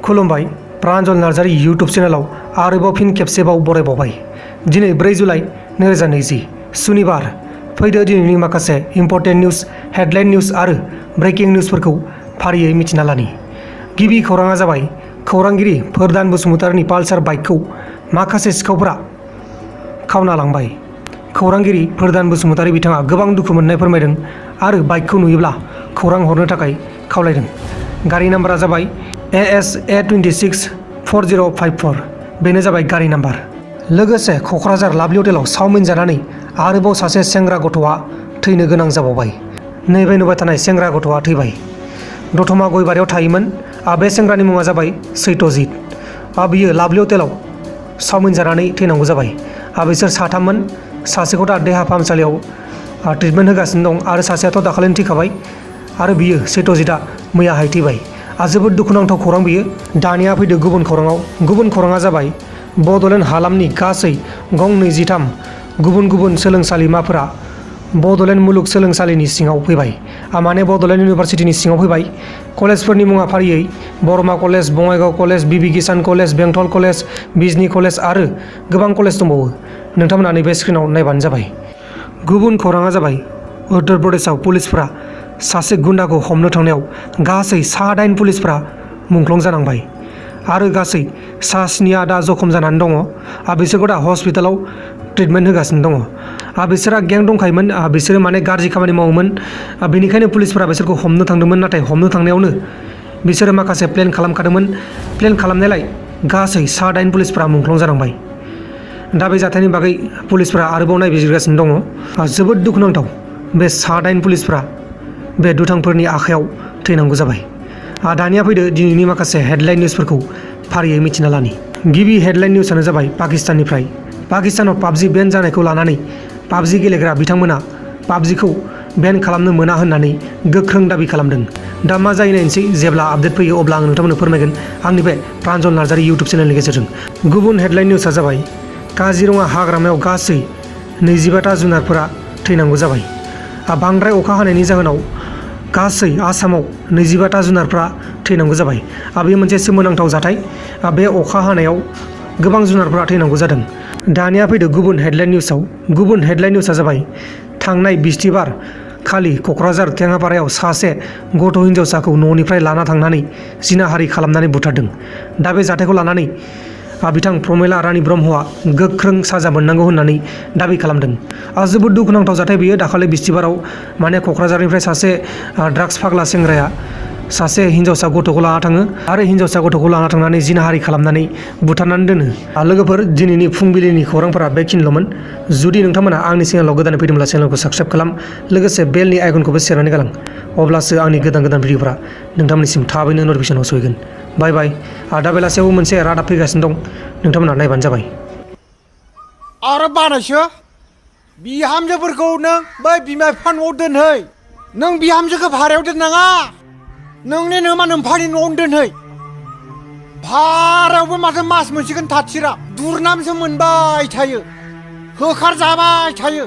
खुलुमबाय प्रान्जल नार्जारि यूट्यूब चेनेलाव आरोबाव फिन खेबसेबाव बरायबावबाय। दिनै 4 जुलाइ 2020 सुनिबार। फैदो दिनैनि माखासे इम्पर्टेन्ट निउज, हेडलाइन निउज आरो ब्रेकिं निउजफोरखौ फारियै मिथिना लानि। गिबि खौराङा जाबाय खौरांगिरि फोरदान बसुमतारिनि पालसार बाइकखौ माखासे सिखावफोरा खावना लांबाय। खौरांगिरि फोरदान बसुमतारि बिथाङा गोबां दुखु मोननाय फोरमायदों आरो बाइकखौ नुयोब्ला खौरां हरनो थाखाय खावलायदों। गारि नाम्बारा जाबाय AS-A26-4054। बेनो जाबाय गारि नाम्बार। लोगोसे क'क्राझार लाभलि हटेलाव चावमिन जानानै आरोबाव सासे सेंग्रा गथ'आ थैनो गोनां जाबावबाय। नैबे नुबाय थानाय सेंग्रा गथ'आ थैबाय। दतमा गयबारियाव थायोमोन। बे सेंग्रानि मुङा जाबाय सैत्यजित। बियो लाभलि हटेलाव चावमिन जानानै थैनांगौ जाबाय। बिसोर साथाममोन। सासेखौ दा देहा फाहामसालियाव ट्रिटमेन्ट होगासिनो दं आरो सासेयाथ' दाखालिनो थैखाबाय आरो बियो सैत्यजितआ मैयाहाय थैबाय। जोबोद दुखुनांथाव खौरां बियो। दानिया फैदो गुबुन खौराङाव। गुबुन खौराङा जाबाय बड'लेण्ड हालामनि गासै गं 23 गुबुन गुबुन सोलोंसालिमाफोरा बड'लेण्ड मुलुगसोलोंसालिनि सिङाव फैबाय। माने बड'लेण्ड इउनिभारसिटिनि सिङाव फैबाय। कलेजफोरनि मुङा फारियै बरमा कलेज, बङाइगाव कलेज, बिबि किसान कलेज, बेंटल कलेज, बिजनि कलेज आरो गोबां कलेज दंबावो। नोंथांमोना नैबे स्क्रिनाव नायबानो जाबाय। गुबुन खौराङा जाबाय उत्तर प्रदेशआव पुलिसफोरा सासे गुन्डाखौ हमनो थांनायाव गासै 9 पुलिसफोरा मुंख्लं जानांबाय आरो गासै 7 दा जखम जानानै दङ। बिसोरखौ दा हस्पिटालाव ट्रिटमेन्ट होगासिनो दङ। बिसोरहा गें दंखायोमोन। बिसोरो माने गाज्रि खामानि मावोमोन। बेनिखायनो पुलिसफोरा बिसोरखौ हमनो थांदोंमोन। नाथाय हमनो थांनायावनो बिसोरो माखासे प्लेन खालामखादोंमोन। प्लेन खालामनायलाय गासै 9 पुलिसफोरा मुंख्लं जानांबाय। दा बे जाथायनि बागै पुलिसफोरा आरोबाव नायबिजिरगासिनो दङ। जोबोद दुखुनांथाव बे 9 पुलिसफोरा बे दुथांफोरनि आखायाव थैनांगौ जाबाय। दानिया फैदो दिनैनि माखासे हेडलाइन निउजफोरखौ फारियै मिथिना लानि। गिबि हेडलाइन निउजआनो जाबाय पाकिस्ताननिफ्राय। पाकिस्तानाव पाबजि बेन जानायखौ लानानै पाबजि गेलेग्रा बिथांमोना पाबजिखौ बेन खालामनो मोना होननानै गोख्रों दाबि खालामदों। दा मा जायो नायनोसै। जेब्ला आपडेट फैयो अब्ला आं नोंथांमोननो फोरमायगोन आंनि बे प्रान्जल नार्जारि इउट्युब चेनेलनि गेजेरजों। गुबुन हेडलाइन निउजआ जाबाय काजिरङा हाग्रामायाव गासै 25टा जुनारफोरा थैनांगौ जाबाय। बांद्राय अखा हानायनि जाहोनाव गासै आसामाव 25टा जुनारफ्रा थैनांगौ जाबाय। बेयो मोनसे सोमोनांथाव जाथाय। बे अखा हानायाव गोबां जुनारफोरा थैनांगौ जादों। दानिया फैदो गुबुन हेडलाइन निउजआव। गुबुन हेडलाइन निउजआ जाबाय थांनाय बिस्थिबार खालि क'क्राझार टेङापारायाव सासे गथ' हिन्जावसाखौ न'निफ्राय लाना थांनानै जिनाहारि खालामनानै बुथारदों। दा बे जाथायखौ लानानै बिथां प्रमिला रानी ब्रह्मआ गोख्रों साजा मोननांगौ होननानै दाबि खालामदों। जोबोद दुखुनांथाव जाथाय बेयो। दाखालि बिस्थिबाराव माने क'क्राझारनिफ्राय सासे ड्राग्स फाग्ला सेंग्राया सासे हिन्जावसा गथ'खौ लाना थाङो आरो हिन्जावसा गथ'खौ लाना थांनानै जिनाहारि खालामनानै बुथारनानै दोनो। लोगोफोर, दिनैनि फुंबिलिनि खौरांफोरा बेखिनिल'मोन। जुदि नोंथांमोना आंनि चेनेलाव गोदानै फैदोंब्ला चेनेलखौ साबस्क्राइब खालाम, लोगोसे बेलनि आइकनखौबो सेरनानै गालां। अब्लासो आंनि गोदान गोदान भिडिअफोरा नोंथांमोननिसिम थाबैनो नटिफिकेसनाव सहैगोन। बाय बाय। दा बेलासेयावबो मोनसे रादाब फैगासिनो दं। नोंथांमोना नायबानो जाबाय। आरो बानायसो बिहामजोफोरखौ नों बै बिमा बिफा न'आव दोनहै। नों बिहामजोखौ भारायाव दोननाङा। नोंनि नोमा नोम्फानि न'आवनो दोनहै। भारायावबो माथो मास मोनसेखौनो थाथिरा दुरनामसो मोनबाय थायो, होखारजाबाय थायो।